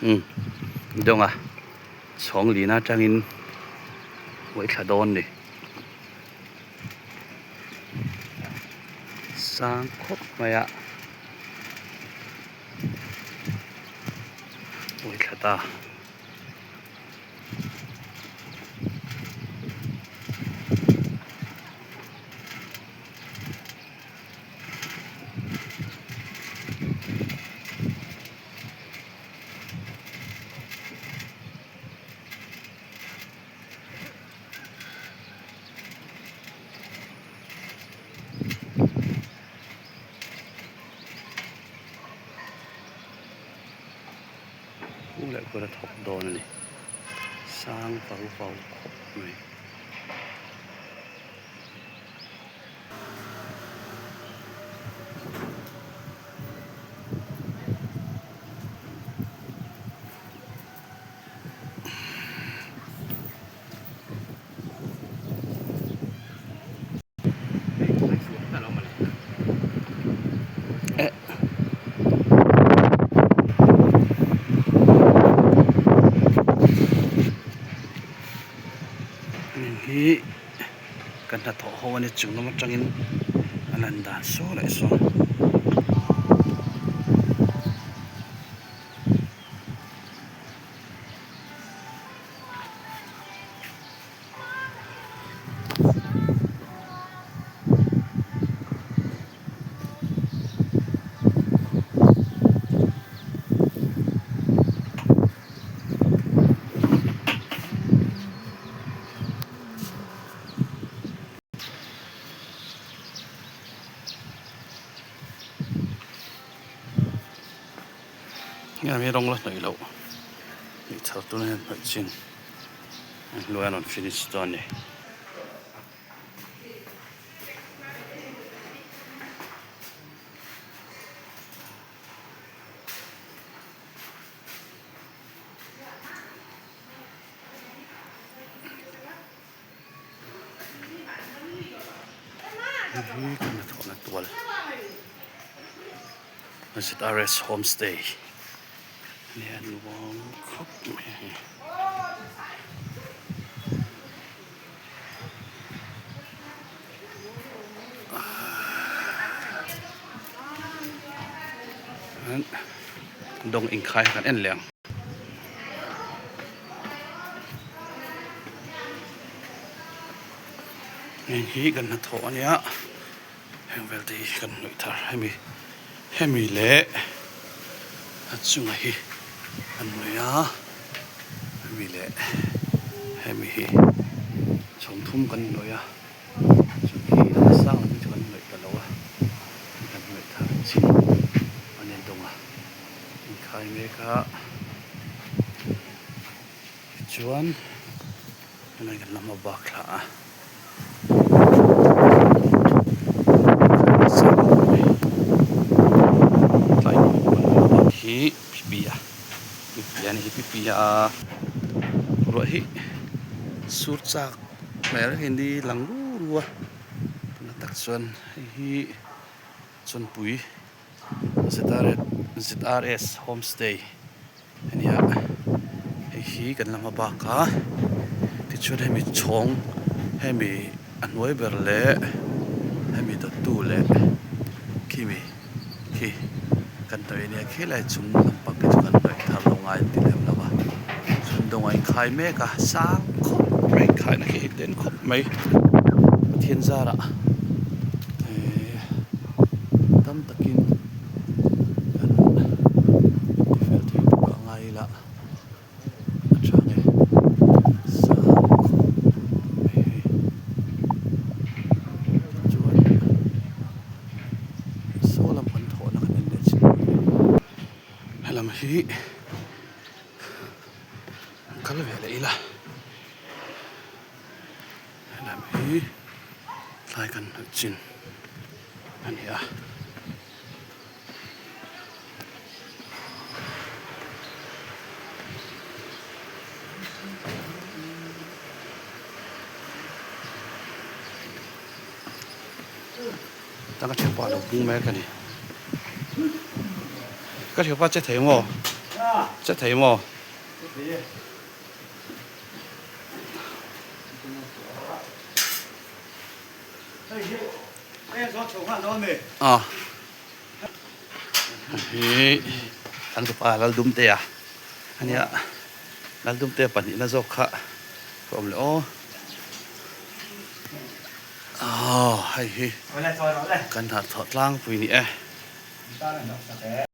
Umm dawnga chhawng lina atangin uaih thla dawn ni sang khawp mai a uaih thla ta. Kung leh kawr a thawk dawn a ni sang vau vau khawp mai. Hi ka hnathawh ho a ni chung lam atangin a lan dan saw leh saw. Heng hi rawng la hnawih loh nih chho tuna hian hnawih chin a hnuai a rawn finish dawn a ni. Hei hi ka hnathawhna tual ZRS homestay a ni a nuam khawp mai a hei. Dawng inkhai kan en leh ang. Heng hi kan hnathawh a nia heng vel te hi kan hnawih thar hemi hemi leh a chunga hi an hnawih a hemi leh hemi hi chhawng thum kan hnawih a chuan hi a sang lam hi chu kan hnawih ta lo a kan hnawih thar chin a ni dawng a. Inkhai mek a tichuan helai kan la hma bak thla a hi pipi a pipi a ni hi pipi a ruah hi sur chak hmel hi ni lang ru ru a tunah tak chuan hei hi chawnpui. ZRS homestay a ni a hei hi kan la hma bak a tichuan hemi chhawng hemi a hnuai ber leh hemi dawttu leh khimi khi kan hnawih a nia khilai chung lampang te chu kan hnawih thar lo ngai an ti lem lo a chhun dawng a inkhai mek a sang khawp mai inkhaina khi hei den khawp mai Pathian zarah ehh. Tam takin kan intifel thei bawk a ngai ila a tha nge sang khawp mai hei chuan saw lam kan thawhna kan en leh chin mai helam hi kal ve leh ila helam hi tlai kan hnawih chin. a ni a. Ta ka thianpa a lo bung mek a ni. Ka thianpa che thei maw? Che thei maw? A hi an tupa Laldumtea a nia Laldumtea pahnihna zawk kha ka awm leh aw aw hei hi kan harh thawh tlangpui ni e.